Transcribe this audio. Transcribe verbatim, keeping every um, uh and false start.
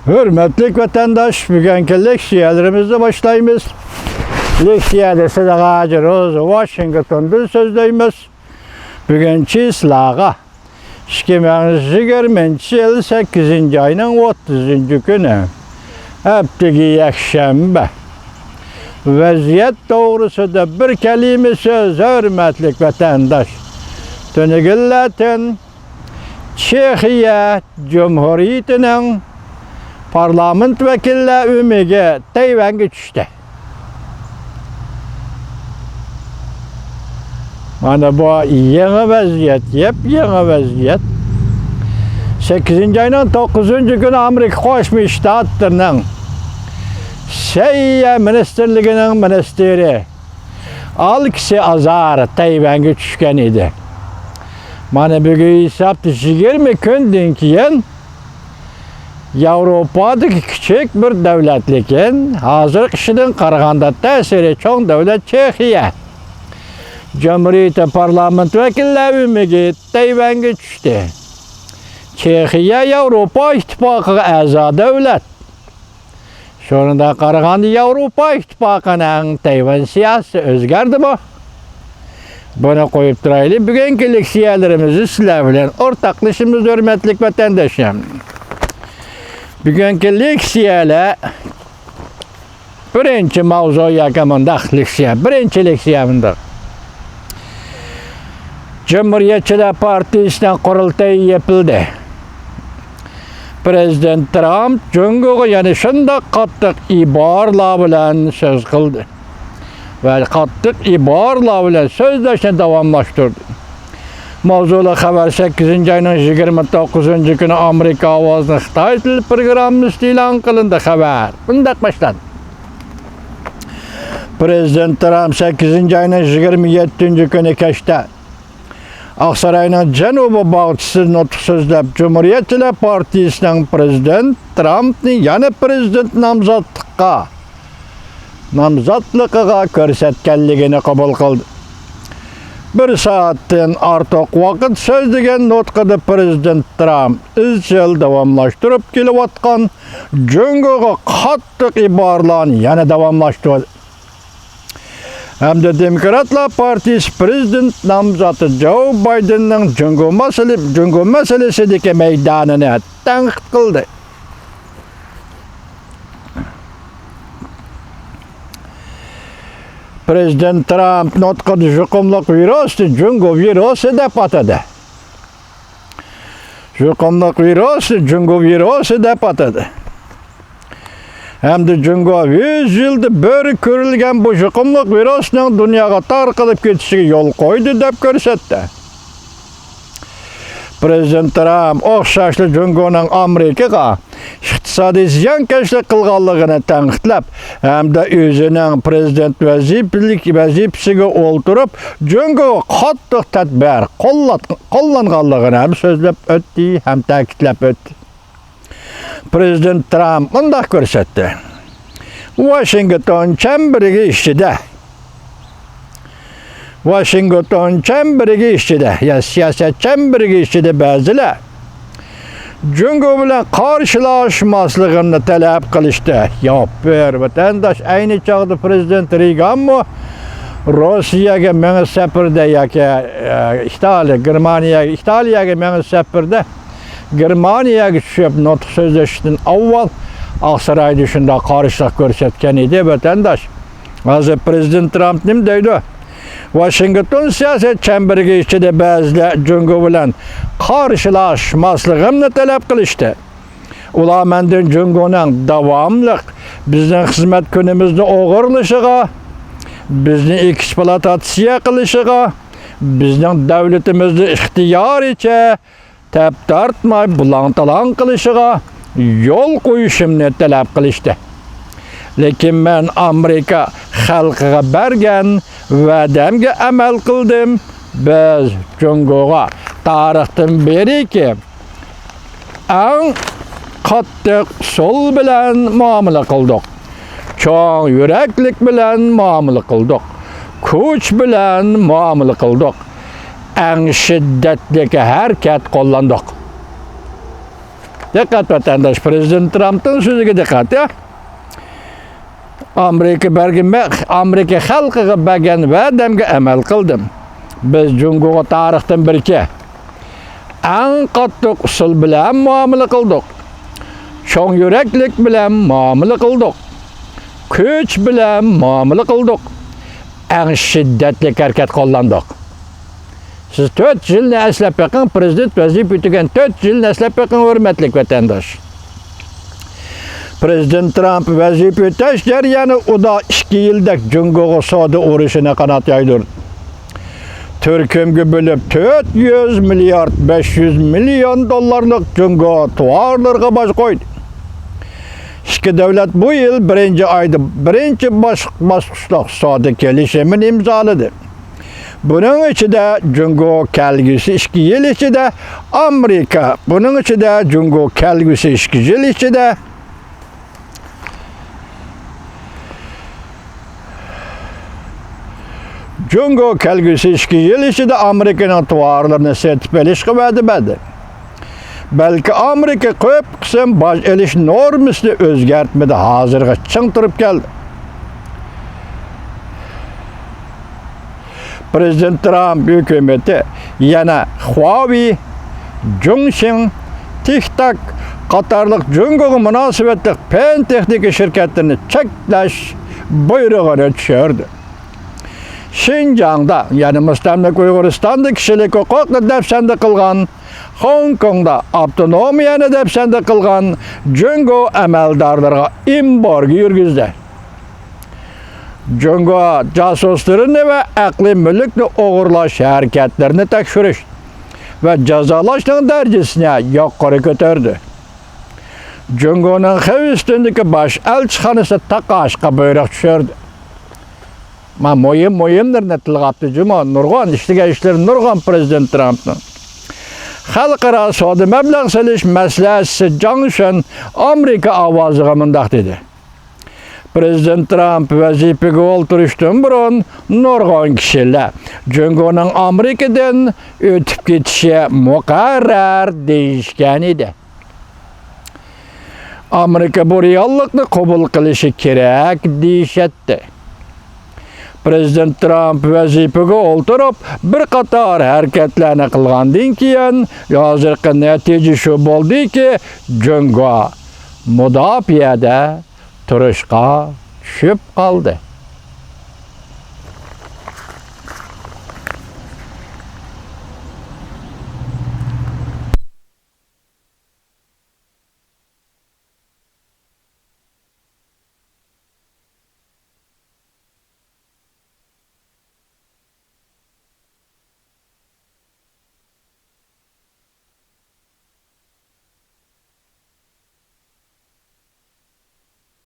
ھۆرمەتلىك ۋەتەنداش، بۈگۈنكى لېكسىيەلىرىمىزنى باشلايمىز. لېكسىيەدە سىلىغا ھازىر روزا ۋاشىنگتوندىن سۆزلەيمىز. بۈگۈن چىسلاغا ئىككى مىڭ يىگىرمىنچى يىل سەككىزىنچى ئاينىڭ ئوتتۇزىنچى كۈنى، ھەپتىگە يەكشەنبە. ۋەزىيەت توغرىسىدا بىر كەلىمە سۆز، ھۆرمەتلىك ۋەتەنداش. تۈنۈگۈنلەتىن چېخىيە جۇمھۇرىيىتىنىڭ پارلامېنت ۋەكىللەر ئۆمىكى تەيۋەنگە چۈشتى. مانا بۇ يېڭى ۋەزىيەت، يېپيېڭى ۋەزىيەت. سەككىزىنچى ئاينىڭ توققۇزىنچى كۈنى ئامېرىكا قوشما شتاتلىرىنىڭ سەھىيە مىنىستىرلىكىنىڭ مىنىستىرى ئالېكسى ئازار تەيۋەنگە چۈشكەن ئىدى. مانا بۈگۈن ھېسابتا يىگىرمە كۈندىن كېيىن ياۋروپادىكى كىچىك بىر دۆلەت، لېكىن ھازىرقى ئىشىدىن قارىغاندا تەسىرى چوڭ دۆلەت چېخىيە جۇمھۇرىيىتى پارلامېنت ۋەكىللەر ئۆمىكى تەيۋەنگە چۈشتى. چېخىيە ياۋروپا ئىتتىپاقىغا ئەزا دۆلەت. شۇنىڭغا قارىغاندا، ياۋروپا ئىتتىپاقىنىڭ تەيۋەن سىياسىتى ئۆزگەردىمۇ؟ بۇنى قويۇپ تۇرايلى، بۈگۈنكى لېكسىيەلىرىمىزنى سىلەر بىلەن ئورتاقلىشىمىز، ھۆرمەتلىك ۋەتەنداشلار. بۈگۈنكى لېكسىيەلەر بىرىنچى ماۋزۇ ياكى مۇنداق لېكسىيە، بىرىنچى لېكسىيە مۇنداق. جۇمھۇرىيەتچىلەر پارتىيىسىنىڭ قۇرۇلتىيى يېپىلدى. پىرېزىدېنت ترامپ جۇڭگوغا يەنە شۇنداق قاتتىق ئىبارىلەر بىلەن سۆز قىلدى ۋە قاتتىق ئىبارىلەر بىلەن سۆزلەشنى داۋاملاشتۇردى. ماۋزۇلۇق خەۋەر سەككىزىنچى ئاينىڭ يىگىرمە توققۇزىنچى كۈنى ئامېرىكا ئاۋازىنىڭ خىتاي تىل پروگراممىسىدا ئېلان قىلىندى. خەۋەر مۇنداق باشلاندى. پىرېزىدېنت ترامپ سەككىزىنچى ئاينىڭ يىگىرمە يەتتىنچى كۈنى كەچتە ئاقساراينىڭ جەنۇبىي باغچىسىدا نۇتۇق سۆزلەپ، جۇمھۇرىيەتچىلەر پارتىيىسىنىڭ پىرېزىدېنت ترامپنى يەنە پىرېزىدېنت نامزاتلىققا، نامزاتلىقىغا كۆرسەتكەنلىكىنى قوبۇل قىلدى. بىر سائەتتىن ئارتۇق ۋاقىت سۆزلىگەن نۇتقىدا پىرېزىدېنت ترامپ ئىزچىل داۋاملاشتۇرۇپ كېلىۋاتقان جۇڭگوغا قاتتىق ئىبارىلەرنى يەنە داۋاملاشتۇردى. ھەمدە دېموكراتلار پارتىيىسى پىرېزىدېنت نامزاتى جو بايدېننىڭ جۇڭگو مەسىلە-، جۇڭگو مەسىلىسىدىكى مەيدانىنى تەنقىد قىلدى. پىرېزىدېنت ترامپ نۇتقىدا يۇقۇملۇق ۋىرۇسنى جۇڭگو ۋىرۇسى دەپ ئاتىدى. يۇقۇملۇق ۋىرۇسنى جۇڭگو ۋىرۇسى دەپ ئاتىدى. ھەمدە جۇڭگو يۈز يىلدا بىر كۆرۈلگەن بۇ يۇقۇملۇق ۋىرۇسنىڭ دۇنياغا تارقىلىپ كېتىشىگە يول قويدى دەپ كۆرسەتتى. پىرېزىدېنت ترامپ ئوخشاشلا جۇڭگونىڭ ئامېرىكىغا ئىقتىسادىي زىيانكەشلىك قىلغانلىقىنى تەنقىدلەپ، ھەمدە ئۆزىنىڭ پىرېزىدېنت ۋەزىپىلىك، ۋەزىپىسىگە ئولتۇرۇپ، جۇڭگوغا قاتتىق تەدبىر قوللات-، قوللانغانلىقىنى ھەم سۆزلەپ ئۆتتى، ھەم تەكىتلەپ ئۆتتى. پىرېزىدېنت ترامپ مۇنداق كۆرسەتتى. ۋاشىنگتون چەمبىرىكى ئىچىدە، ۋاشىنگتون چەمبىرىكى ئىچىدە، يا سىياسەت چەمبىرىكى ئىچىدە بەزىلەر جۇڭگو بىلەن قارشىلاشماسلىقىمنى تەلەپ قىلىشتى. ياپىر ۋەتەنداش، ئەينى چاغدا پىرېزىدېنت رېيگانمۇ روسىيەگە مېڭىش سەپىرىدە ياكى، ئە، ئىتالىيە، گېرمانىيەگە، ئىتالىيەگە مېڭىش سەپىرىدە گېرمانىيەگە چۈشۈپ نۇتۇق سۆزلىشىشتىن ئاۋۋال ئاقسارايدا شۇنداق قارشىلىق كۆرسەتكەن ئىدى، ۋەتەنداش. ھازىر پىرېزىدېنت ترامپ نېمە دەيدۇ؟ ۋاشىنگتون سىياسەت چەمبىرىكى ئىچىدە بەزىلەر جۇڭگو بىلەن قارشىلاشماسلىقىمنى تەلەپ قىلىشتى. ئۇلار مەندىن جۇڭگونىڭ داۋاملىق بىزنىڭ خىزمەت كۈنىمىزنى ئوغرىلىشىغا، بىزنى ئېكسپلۇئاتاتسىيە قىلىشىغا، بىزنىڭ دۆلىتىمىزنى ئىختىيارىچە تەپ تارتماي بۇلاڭ-تالاڭ قىلىشىغا يول قويۇشۇمنى تەلەپ قىلىشتى. لېكىن مەن ئامېرىكا خەلقىگە بەرگەن ۋەدەمگە ئەمەل قىلدىم. بىز جۇڭگوغا تارىختىن بېرىكى ئەڭ قاتتىق ئۇسۇل بىلەن مۇئامىلە قىلدۇق. چوڭ يۈرەكلىك بىلەن مۇئامىلە قىلدۇق. كۈچ بىلەن مۇئامىلە قىلدۇق. ئەڭ شىددەتلىك ھەرىكەت قوللاندۇق. دىققەت، ۋەتەنداش، پرېزىدېنت ترامپنىڭ سۆزىگە دىققەت، يا. ئامېرىكا بەرگەن، ئامېرىكا خەلقىگە بەرگەن ۋەدەمگە ئەمەل قىلدىم. بىز جۇڭگوغا تارىختىن بېرىچە ئەڭ قاتتىق ئۇسۇل بىلەن مۇئامىلە قىلدۇق. چوڭ يۈرەكلىك بىلەن مۇئامىلە قىلدۇق. كۈچ بىلەن مۇئامىلە قىلدۇق. ئەڭ شىددەتلىك ھەرىكەت قوللاندۇق. سىز تۆت يىلنى ئەسلەپ بېقىڭ، پرېزىدېنت ۋەزىپە ئۆتىگەن تۆت يىلنى ئەسلەپ بېقىڭ، ھۆرمەتلىك ۋەتەنداش. پرېزىدېنت ترامپ ۋەزىپە ئۆتەش جەريانى ئۇدا ئىككى يىلدەك جۇڭگوغا سودا ئۇرۇشىنى قانات يايدۇردى. تۈركۈمگە بۆلۈپ تۆت يۈز مىليارد بەش يۈز مىليون دوللارلىق جۇڭگو تاۋارلىرىغا باج قويدى. ئىككى دۆلەت بۇ يىل بىرىنچى ئايدا بىرىنچى باش-، باسقۇچلۇق سودا كېلىشىمىنى ئىمزالىدى. بۇنىڭ ئىچىدە جۇڭگو كەلگۈسى ئىككى يىل ئىچىدە ئامېرىكا، بۇنىڭ ئىچىدە جۇڭگو كەلگۈسى ئىككى يىل ئىچىدە، جۇڭگو كەلگۈسى ئىككى يىل ئىچىدە ئامېرىكىنىڭ تاۋارلىرىنى سېتىپ ئېلىشقا ۋەدە بەردى. بەلكى ئامېرىكا كۆپ قىسىم باج ئېلىش نورمىسىنى ئۆزگەرتمىدى، ھازىرغا چىڭ تۇرۇپ كەلدى. پرېزىدېنت ترامپ ھۆكۈمىتى يەنە خۇاۋېي، جۇڭشىڭ، تىكتاك قاتارلىق جۇڭگوغا مۇناسىۋەتلىك پەن تېخنىكا شىركەتلىرىنى چەكلەش بۇيرۇغىنى چۈشۈردى. شىنجاڭدا، يەنى مۇستەملىكە ئۇيغۇرىستاندا كىشىلىك ھوقۇقنى دەپسەندە قىلغان، خوڭكوڭدا ئاپتونومىيەنى دەپسەندە قىلغان جۇڭگو ئەمەلدارلىرىغا ئېمبارگو يۈرگۈزدى. جۇڭگو جاسۇسلىرىنى ۋە ئەقلىي مۈلۈكنى ئوغرىلاش ھەرىكەتلىرىنى تەكشۈرۈش ۋە جازالاشنىڭ دەرىجىسىنى يۇقىرى كۆتۈردى. جۇڭگونىڭ خىۋىستىندىكى باش ئەلچىخانىسى تاقاشقا بۇيرۇق چۈشۈردى. ما مۇھىم، مۇھىملىرىنى تىلغا ئاپتۇ جۇمۇ، نۇرغۇن ئىشلىگەن ئىشلىرى نۇرغۇن پرېزىدېنت ترامپنىڭ. خەلقئارا سودا مەبلەغ سېلىش مەسلىھەتچىسى جاڭ شۈن ئامېرىكا ئاۋازىغا مۇنداق دېدى. پرېزىدېنت ترامپ ۋەزىپىگە ئولتۇرۇشتىن بۇرۇن نۇرغۇن كىشىلەر جۇڭگونىڭ ئامېرىكىدىن ئۆتۈپ كېتىشى مۇقەررەر دېيىشكەن ئىدى. ئامېرىكا بۇ رېئاللىقنى قوبۇل قىلىشى كېرەك دېيىشەتتى. پرېزىدېنت ترامپ ۋەزىپىگە ئولتۇرۇپ، بىر قاتار ھەرىكەتلەرنى قىلغاندىن كېيىن، ھازىرقى نەتىجە شۇ بولدىكى، جۇڭگو مۇداپىئەدە تۇرۇشقا چۈشۈپ قالدى.